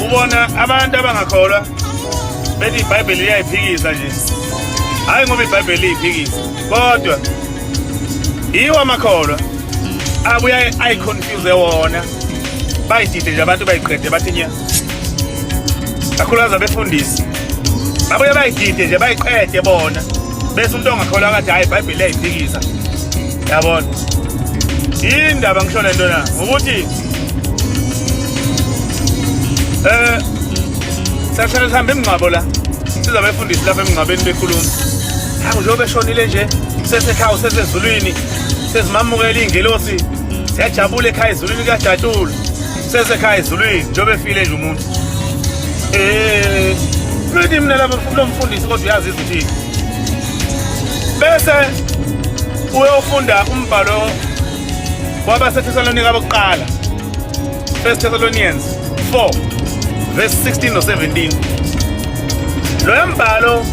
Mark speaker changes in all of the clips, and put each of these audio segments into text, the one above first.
Speaker 1: Ubona abantu abangakholwa bethi iBhayibheli liyayiphikisa nje. Hayi ngoba iBhayibheli liyiphikisa, kodwa yiwo amakholwa abuye ayiconfuse wona. Bayidide nje abantu bayiqede bathi nya. Kakhulukazi abefundisi. Babuye bayidide nje bayiqede bona. Bese umuntu ongakholwa kathi hayi iBhayibheli liyayiphikisa. Yabona? Indaba ngisho lento na ukuthi eh sahlala sihambe emngcwabo la siza abefundisi lapha emngcwabeni bekhuluma. Hawu njengoba eshonile nje sesekhaya usesezulwini sezimamukela iy'ngelosi siyajabula ekhaya ezulwini kuyajatshulwa sesekhaya ezulwini njengoba efile nje umuntu. Eh Ngithi mina lapha lo mfundisi kodwa uyazi ukuthi bese uyofunda umbhalo wabaseThesalonika bokuqala First Thessalonians 4 verse 16 no 17. Lo mbhalo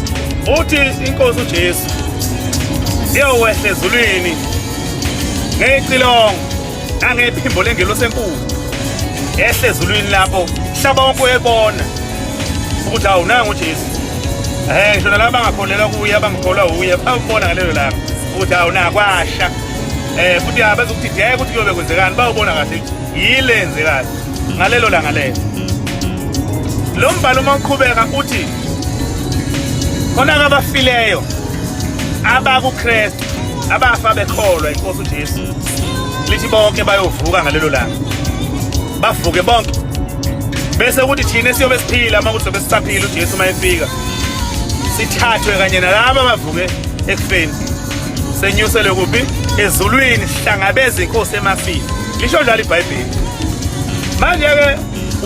Speaker 1: uthi inkosi uJesu iyowehla ezulwini ngecilongo nangephimbo lengelosi enkulu ehle ezulwini lapho hlaba wonke uyebona ukuthi hawu nangu uJesu. Eh ngisho nalaba bangakholelwa kuye abangikholwa uye bawubona ngalelo langa ukuthi hawu nakwasha. Eh futhi abazokudideka ukuthi kuyobe kwenzekani bawubona kahle ukuthi yile yenzekayo ngalelo langa lelo. Lo mbhalo uma uqhubeka uthi khona abafileyo abakuKristu abafa bekholwa inkosi uJesu lithi bonke bayovuka ngalelo langa bavuke bonke bese kuthi thina esiyobe siphila uma kuthi sobe sisaphila uJesu uma efika sithathwe kanye nalaba abavuke ekufeni senyuselwe kuphi ezulwini sihlangabeze inkosi emafini lisho njalo iBhayibheli. Manje-ke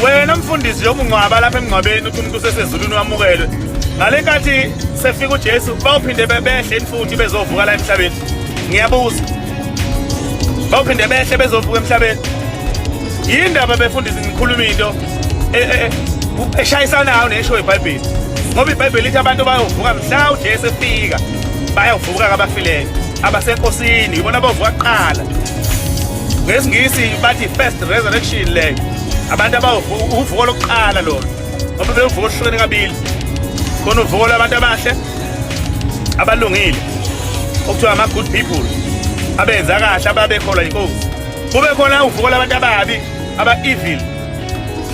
Speaker 1: wena mfundisi njengoba ungcwaba lapha emngcwabeni uthi umuntu usesezulwini wamukelwe ngale nkathi sefika uJesu bawuphinde behle futhi bezovuka la emhlabeni. Ngiyabuza, bawuphinde behle bezovuka emhlabeni? Yindaba befundisi ngikhuluma into e, e, e, eshayisanayo nesho iBhayibheli, ngoba iBhayibheli lithi abantu bayovuka mhla uJesu efika, bayovuka kabafileyo abasenkosini, ibona abavuka kuqala. NgesiNgisi bathi first resurrection leyo, abantu abavuka uvuko lokuqala lolo, ngoba bevuka ohlukene kabili. Khona uvuko lwabantu abahle abalungile okuthiwa ama-good people abenza kahle ababekholwa yinkosi, kube khona uvuko lwabantu ababi aba-evil.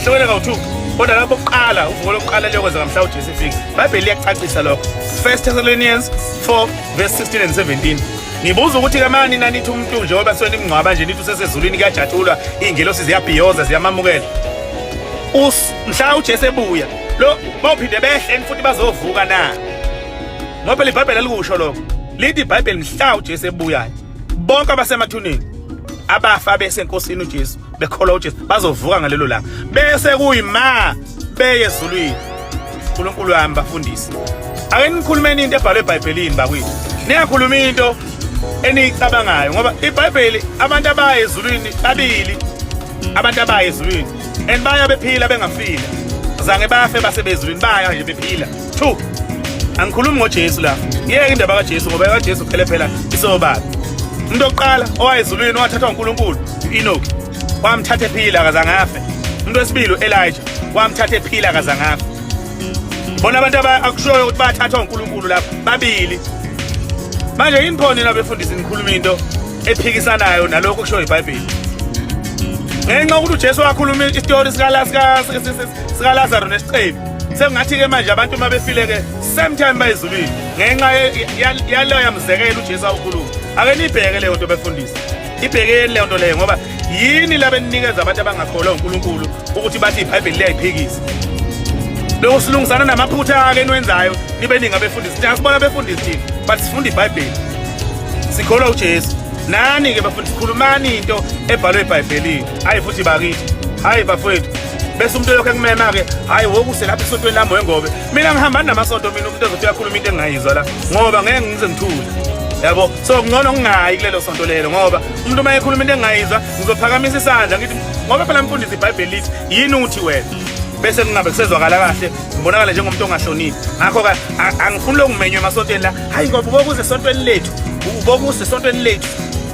Speaker 1: Hlukene kawu-two, kodwa lapho kuqala uvuko lokuqala liyokwenzeka mhla uJesu efika. IBhayibheli liyacacisa lokho. First Thessalonians 4 verse 16 and 17. Ngibuza ukuthi kamani nanithi umuntu njengoba suke nimngcwaba nje nithi usesezulwini kuyajatshulwa iy'ngelosi ziyabhiyoza ziyamamukela, mhla uJesu ebuya lo bawuphinde behle futhi bazovuka na? Ngoba phela iBhayibheli alikusho lokho. Lithi iBhayibheli mhla uJesu ebuyayo bonke abasemathuneni abafa besenkosini uJesu bekholwa uJesu bazovuka ngalelo langa bese kuyima beye ezulwini. uNkulunkulu wami bafundisi, ake nikhulumeni into ebhalwe eBhayibhelini bakwethu, ningakhulumi into eniyicabangayo, ngoba iBhayibheli abantu abaya ezulwini babili, abantu abaya ezulwini and baya bephila bengafile, zange bafe basebezulwini, baya nje bephila. Two, angikhulumi ngoJesu la, ngiyeke indaba kaJesu ngoba kaJesu phele phela isobaba. Umuntu oqala owayezulwini owathathwa uNkulunkulu u-Enoki, wamthatha ephila akazange afe. Umuntu wesibili u-Elijah, wamthatha ephila akazange afe. Bona abantu akushoyo ukuthi bathathwa uNkulunkulu lapha babili. Manje yini pho nina befundisi nikhuluma into ephikisanayo nalokho kushoyo iBhayibheli? Ngenxa yokuthi uJesu wakhuluma isitori sikaLazaro nesicebi, sekungathi-ke manje abantu uma befile-ke same time bayezulwini ngenxa yaloya mzekelo uJesu awukhuluma. Ake niyibheke leyo nto befundisi, ibhekeni leyo nto leyo, ngoba yini laba eninikeza abantu abangakholwa uNkulunkulu ukuthi bathi iBhayibheli liyayiphikisa. Lokho silungisana namaphutha-ke eniwenzayo nibe ningi abefundisi. Thina sibona abefundisi thina, but sifunda iBhayibheli, sikholwa uJesu. Nani-ke bafundisi khulumani into ebhalwe eBhayibhelini. Hayi futhi bakithi, hayi bafowethu, bese umuntu lokho ekumema-ke hhayi wokuse lapha esontweni lami wengobe. Mina ngihambani namasonto mina, umuntu ezothi uyakhuluma into engingayizwa la, ngoba ngeke ngize ngithule yabo. So kungcono ngingayi kulelo sonto lelo, ngoba umuntu uma ekhuluma into engingayizwa ngizophakamisa isandla ngithi ngoba phela mfundisi iBhayibheli lithi yini uthi wena, bese kungabe kusezwakala kahle, ngibonakala njengomuntu ongahloniphi. Ngakho-ke angifuni lokumenywa emasontweni la, hayi ngoba ubokuze esontweni lethu, ubokuze esontweni lethu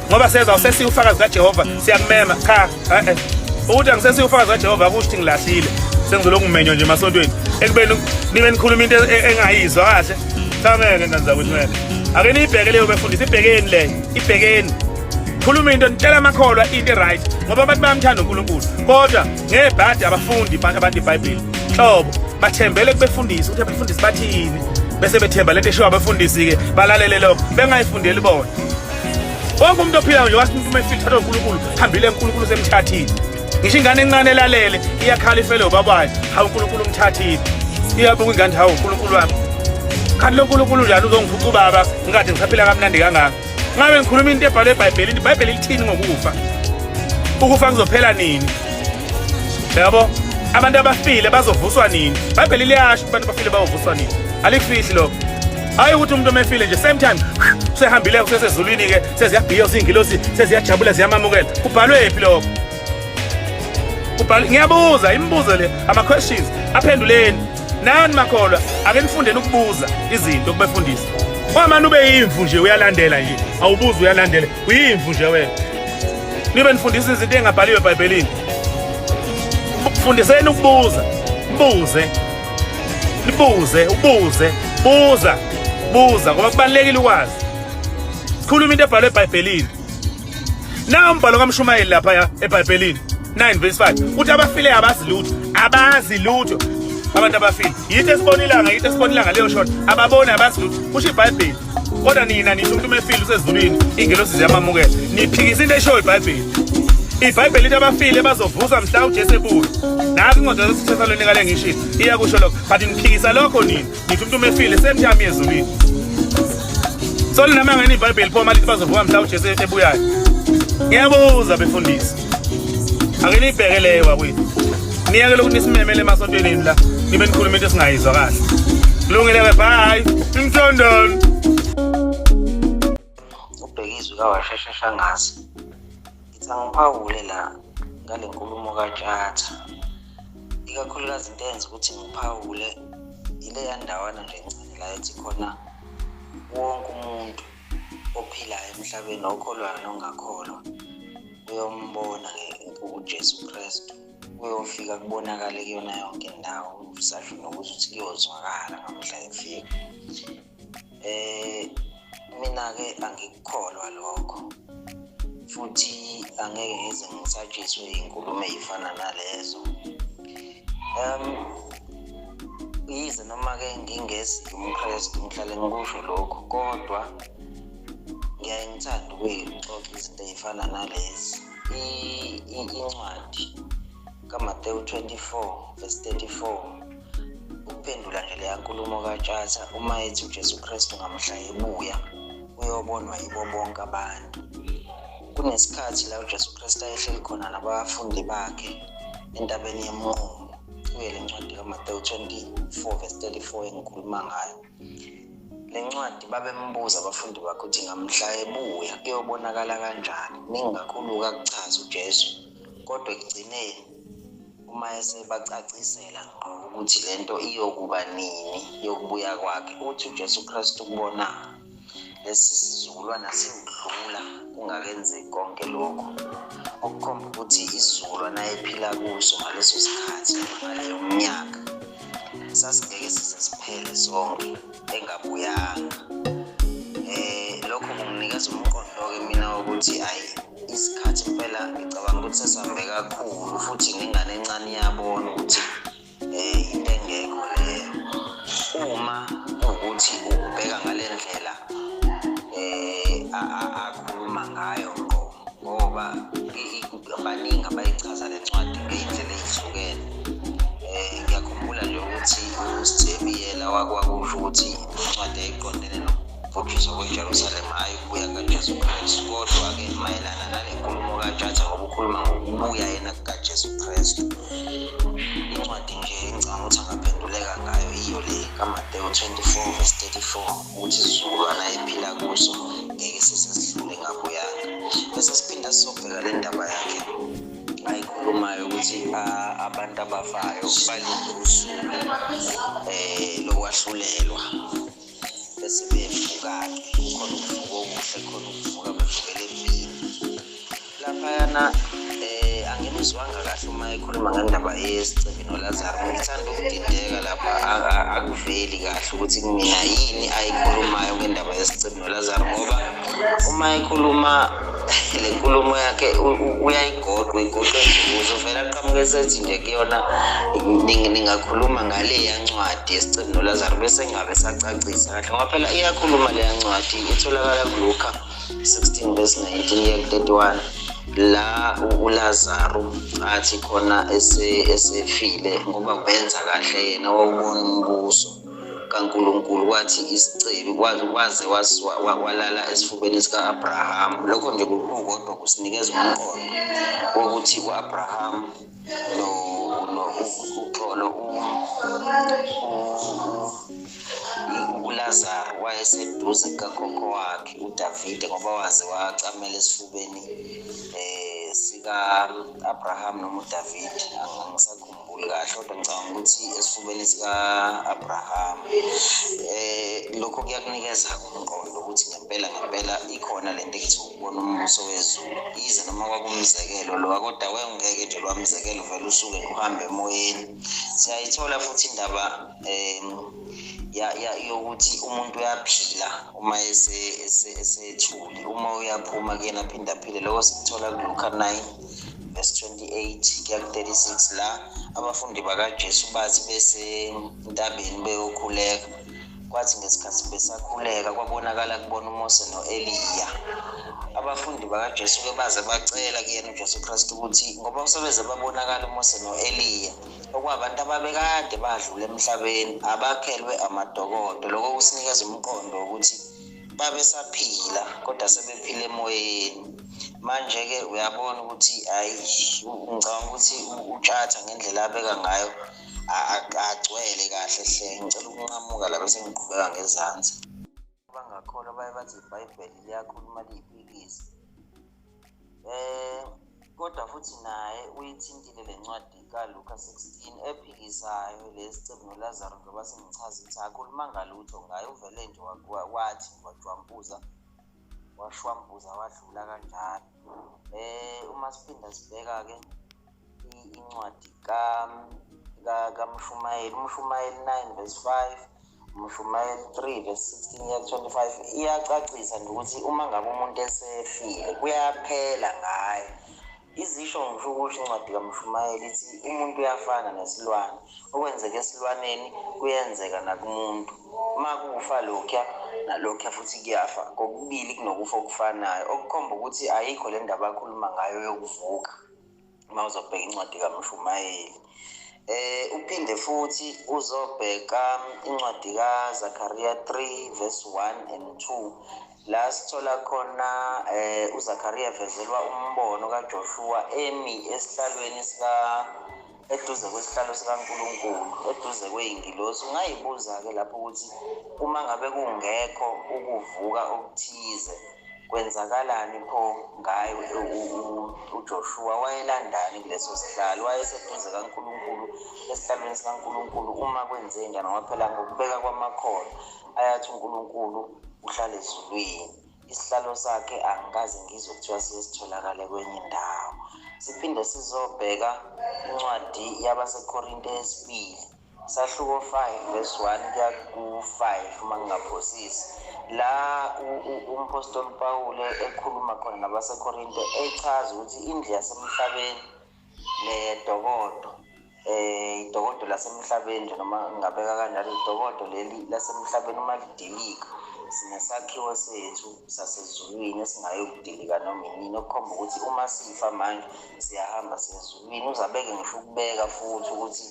Speaker 1: ngoba sezwa usesiwufakazi kaJehova siyakumema. Cha, eh ukuthi angisesiwufakazi kaJehova akusho ukuthi ngilahlile. Sengizolokhu ngimenywa nje emasontweni ekubeni nibe nikhuluma into engayizwa kahle. Cha ngeke ngane zakwethu ngeke. Ake niyibheke leyo befundisi, ibhekeni leyo, ibhekeni. Khuluma into nitshela amakholwa into right ngoba abantu bayamthanda uNkulunkulu kodwa ngebhadi abafundi abantu iBhayibheli nhlobo bathembele kubefundisi ukuthi abefundisi bathini bese bethemba lento eshiwo abefundisi-ke balalele lokho bengayifundeli bona. Wonke umuntu ophilayo nje wathi umuntu uma efile uthathwa uNkulunkulu hambile uNkulunkulu usemthathile. Ngisho ingane encane elalele iyakhala ifele ubabayo, hawu uNkulunkulu umthathile. Iyabuka ingane hawu uNkulunkulu wami. Kanti lo nkulunkulu njani uzongiphuca ubaba ngikade ngisaphila kamnandi kangaka. Ngabe ngikhuluma into ebhalwe eBhayibhelini, iBhayibheli lithini ngokufa? Ukufa kuzophela nini? Yabo? Abantu abafile bazovuswa nini? IBhayibheli liyasho abantu abafile bayovuswa nini. Alikufihli lokho. Hayi ukuthi umuntu omefile nje same time usehambile usesezulwini ke seziyabhiya usingilosi seziyajabula ziyamamukela. Kubhalwe phi lokho? Kubhalwe ngiyabuza imibuzo le ama questions aphenduleni. Nani makholwa ake nifundeni ukubuza izinto kubefundisi. Wamane ube yimvu nje uyalandela nje awubuzi uyalandela uyimvu nje wena. Nibe nifundisa izinto engabhaliwe eBhayibhelini. Fundiseni ukubuza. Buze. Nibuze, ubuze, buza. Buza ngoba kubalekile ukwazi. Sikhuluma into ebhalwe eBhayibhelini. Na umbhalo kaMshumayeli lapha ya eBhayibhelini 9 verse 5 uthi abafile abazi lutho, abazi lutho. Abantu abafile. Yithi esibona ilanga, yithi esibona ilanga leyo shona. Ababoni abazi lutho. Kusho iBhayibheli. Kodwa nina nisho umuntu uma efile usezulwini, ingelosi ziyamamukela. Niphikisa into eshoyo iBhayibheli. IBhayibheli lithi abafile bazovuswa mhla uJesu ebuya. Nazi incwadi yaseThesalonika le ngishilo iyakusho lokho. But niphikisa lokho nina. Nithi umuntu uma efile same time ezulwini. So nina mangeni iBhayibheli pho malithi bazovuka mhla uJesu ebuyayo. Ngiyabuza befundisi. Ake niyibheke leyo bakwethu. Niyeke lokhu nisimemele emasontweni la. Nibe nikhuluma into esingayizwa kahle. Kulungile ke bye. Imtondolo.
Speaker 2: Ubhekizwe kawashesha Shangase. Ngithi angiphawule la ngale nkulumo kaTshatha. Ikakhulukazi into eyenza ukuthi ngiphawule ileya ndawana nje encane la ethi khona wonke umuntu ophilayo emhlabeni okholwayo nongakholwa uyombona uJesu Kristu kuyofika kubonakale kuyona yonke indawo usasho nokuthi ukuthi kuyozwakala ngamhla efika eh mina-ke angikukholwa lokho futhi angeke ngize ngisatshiswe iy'nkulumo ey'fana nalezo um yize noma-ke ngingezi umkrestu ngihlale ngikusho lokhu kodwa ngiyaye ngithande ukuyixoxa izinto ey'fana nalezi incwadi kaMateyu 24 verse 34 ukuphendula nje leya nkulumo kaTshatha uma ethi uJesu Kristu ngamhla ebuya uyobonwa yibo bonke abantu. Kunesikhathi la uJesu Kristu ayehleli khona nabafundi bakhe entabeni yeMnqumo kuye le ncwadi kaMateyu 24 verse 34 engikhuluma ngayo. Le ncwadi babembuza abafundi bakhe ukuthi ngamhla ebuya kuyobonakala kanjani. Kuningi kakhulu-ke akuchaza uJesu kodwa ekugcineni uma esebacacisela ngqo ukuthi le nto iyokuba nini yokubuya kwakhe uthi uJesu Kristu kubona lesi sizukulwana siwudlula kungakenzeki konke lokhu okukhomba ukuthi isizukulwana ayephila kuso ngaleso sikhathi ngaleyo minyaka sasingeke size siphele sonke engabuyanga eh lokho kunginikeza umqondo-ke mina wokuthi ayi isikhathi impela ngicabanga ukuthi sesihambe kakhulu futhi nengane encane iyabona ukuthi um into engekho leyo uma kuwukuthi ukubheka ngale ndlela um akhuluma ngayo ngqo ngoba baningi abayichaza le ncwadi ngey'ndlela ey'hlukene um ngiyakhumbula nje ukuthi usithembi yena wakwakusho ukuthi le ncwadi yayiqondene nokubhujiswa kwejerusalema hhayi ukubuya kajesu kristu kodwa-ke mayelana nale nkulumo katshatha ngoba ukhuluma ngokubuya yena kukajesu kristu incwadi nje engicabanga ukuthi angaphenduleka ngayo iyo le kaMateyu 24 verse 34 ukuthi isizukulwana ephila kuso ngeke size sidlule ngabuyanga bese siphinda sizobheka le ndaba yakhe ayikhulumayo ukuthi abantu abafayo balinde usuku um lokwahlulelwa bese bevuka-ke kukhona ukuvuka okuhle khona ukuvuka bevukela empini laphayana eh angimbuzi. Angimzwanga kahle uma ekhuluma ngendaba yesicebi noLazaro. Ngithanda ukudideka lapha, akuveli kahle ukuthi kumina yini ayikhulumayo ngendaba yesicebi noLazaro, ngoba uma ekhuluma le nkulumo yakhe uyayigoqa, uyigoqa nje uzovela aqhamuke esethi nje kuyona ningakhuluma ngaleya ncwadi yesicebi noLazaro bese ngabe sacacisa kahle, ngoba phela iyakhuluma leya ncwadi itholakala kuLuka 16 verse 19 kuya ku-31, la uLazaro athi khona esefile ngoba wenza kahle yena wawubona umbuso kaNkulunkulu, kwathi isicebi waze walala esifubeni sika-Abraham. Lokho nje kukodwa kusinikeza umqondo wokuthi u-Abraham uxolo uLazaro wayeseduze kukakhokho wakhe uDavide, ngoba waze wacamela esifubeni sika-Abraham noma uDavide, angisakhumbuli kahle, kodwa ngicabanga ukuthi esifubeni sika-Abraham. Lokho kuyakunikeza umqondo ukuthi ngempela ngempela ikhona lento ethi ukubona umbuso wezulu, yize noma kwakumzekelo lowa, kodwa wawungeke nje lwamzekelo vele usuke uhambe emoyeni. Siyayithola futhi indaba yokuthi umuntu uyaphila uma esethuli, uma uyaphuma kuyena aphinde aphile. Lokho sikuthola kuLuka 9 verse 28 kuya ku-36, la abafundi bakaJesu bathi besentabeni beyokhuleka, kwathi ngesikhathi besakhuleka kwabonakala kubona uMose no-Eliya. Abafundi bakaJesu-ke baze bacela kuyena uJesu Kristu ukuthi ngoba usebeze babonakala uMose no-Eliya, okwabantu ababekade badlula emhlabeni abakhelwe amadokodo. Lokho kusinikeza umqondo wokuthi babesaphila kodwa sebephila emoyeni. Manje-ke uyabona ukuthi hhayi, ngicabanga ukuthi uTshatha ngendlela abeka ngayo agcwele kahle hle. Ngicela ukunqamuka la bese ngiqhubeka ngezansi. Abangakholwa baye bathi iBhayibheli liyakhuluma liyiphikisa. Kodwa futhi naye uyithintile le ncwadi kaLuka 16 ephikisayo lesicebi noLazaro, njengoba sengichaza ukuthi akhulumanga lutho ngayo, uvele nje wathi wajwampuza washwambuza wadlula kanjalo. Uma siphinda sibheka-ke incwadi kaMshumayeli, uMshumayeli 9 verse 5, uMshumayeli 3 verse 16 kuya ku-25, iyacacisa nje ukuthi uma ngabe umuntu esefile kuyaphela ngaye. Izisho ngisho ukusho incwadi kaMshumayeli ithi umuntu uyafana nesilwane, okwenzeka esilwaneni kuyenzeka nakumuntu. Uma kufa lokhuya nalokhuya futhi kuyafa, kokubili kunokufa okufanayo, okukhomba ukuthi ayikho le ndaba akhuluma ngayo yokuvuka uma uzobheka incwadi kaMshumayeli. Uphinde futhi uzobheka incwadi kaZakaria 3 verse 1 and 2, la sithola khona uZakaria evezelwa umbono kaJoshua emi esihlalweni sika eduze kwesihlalo sikaNkulunkulu, eduze kwey'ngilosi. Ungayibuza-ke lapho ukuthi uma ngabe kungekho ukuvuka okuthize kwenzakalani pho ngaye uJoshua? Wayelandani kuleso sihlalo? Wayeseduze kaNkulunkulu, esihlalweni sikaNkulunkulu. Uma kwenze njani? Ngoba phela ngokubeka kwamakhono ayathi uNkulunkulu uhlala ezulwini, isihlalo sakhe angikaze ngizwe kuthiwa siye sitholakale kwenye indawo. Siphinde sizobheka incwadi yabaseKorinte yesibili, sahluko 5 verse 1 kuya ku-5 uma ngingaphosisi, la umpostoli Pawule ekhuluma khona nabaseKorinte, echaza ukuthi indlu yasemhlabeni ledokodo, idokodo lasemhlabeni nje, noma ngingabeka kanjalo, idokodo leli lasemhlabeni uma lidilika, sinesakhiwo sethu sasezulwini esingayokudilika noma inini, okukhomba ukuthi uma sifa manje siyahamba siyezulwini. Uzabeke ngisho ukubeka futhi ukuthi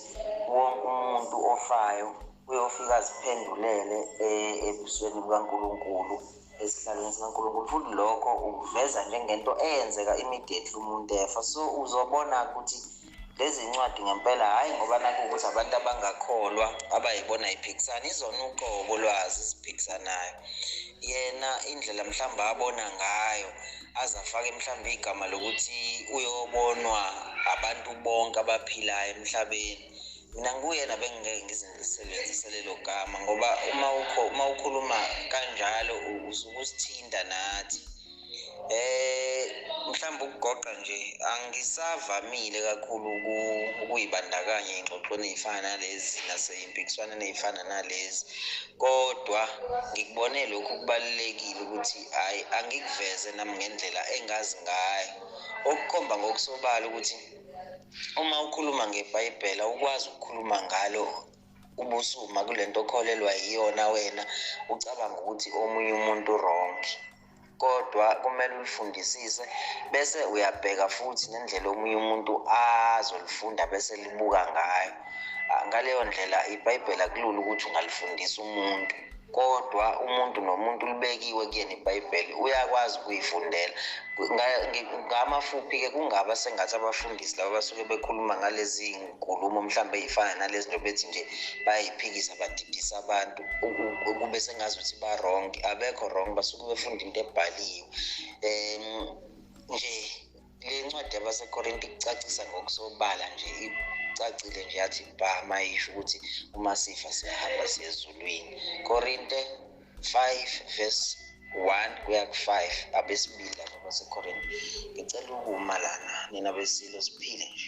Speaker 2: wonke umuntu ofayo uyofika aziphendulele ebusweni bukaNkulunkulu, esihlalweni sikaNkulunkulu. Futhi lokho ukuveza njengento eyenzeka immediately umuntu efa. So uzobona ukuthi lezi ncwadi ngempela hhayi ngoba nakho ukuthi abantu abangakholwa abayibona yiphikisana, izona uqobo lwazi eziphikisanayo. Yena indlela mhlawumbe abona ngayo aze afake mhlawumbe igama lokuthi uyobonwa abantu bonke abaphilayo emhlabeni. Mina nguyena bengingeke ngize ngilisebenzise lelo gama, ngoba uma ukhuluma kanjalo usuke usithinta nathi. Mhlawumbe ukugoqa nje, angisavamile kakhulu ukuyibandakanya ey'ngxoxweni ey'fana nalezi nasey'mpikiswaneni ey'fana nalezi, kodwa ngikubone lokhu kubalulekile ukuthi hhayi angikuveze nami ngendlela engazi ngayo, okukhomba ngokusobala ukuthi uma ukhuluma ngeBhayibheli awukwazi ukukhuluma ngalo ubusuma kule nto okholelwa yiyona wena, ucabanga ukuthi omunye umuntu wrong. Kodwa kumele ulifundisise bese uyabheka futhi nendlela omunye umuntu azolifunda bese libuka ngayo. Ngaleyo ndlela iBhayibheli akulula ukuthi ungalifundisa umuntu, kodwa umuntu nomuntu libekiwe kuyena iBhayibheli, uyakwazi ukuyifundela. Ngamafuphi-ke kungaba sengathi abafundisi laba basuke bekhuluma ngalezi nkulumo mhlawumbe ey'fana nalezi nto, bethi nje bayayiphikisa badidisa abantu, kube sengazuthi ba-wrong. Abekho wrong, basuke befunda into ebhaliwe. Nje le ncwadi yabaseKorinte ikucacisa ngokusobala nje, icacile nje, yathi bha mayisho ukuthi uma sifa siyahamba siye ezulwini. Korinte 5 verse 1 kuya ku-5, abesibili laba baseKorinte. Ngicela ukuma lana nina besilo, siphile nje.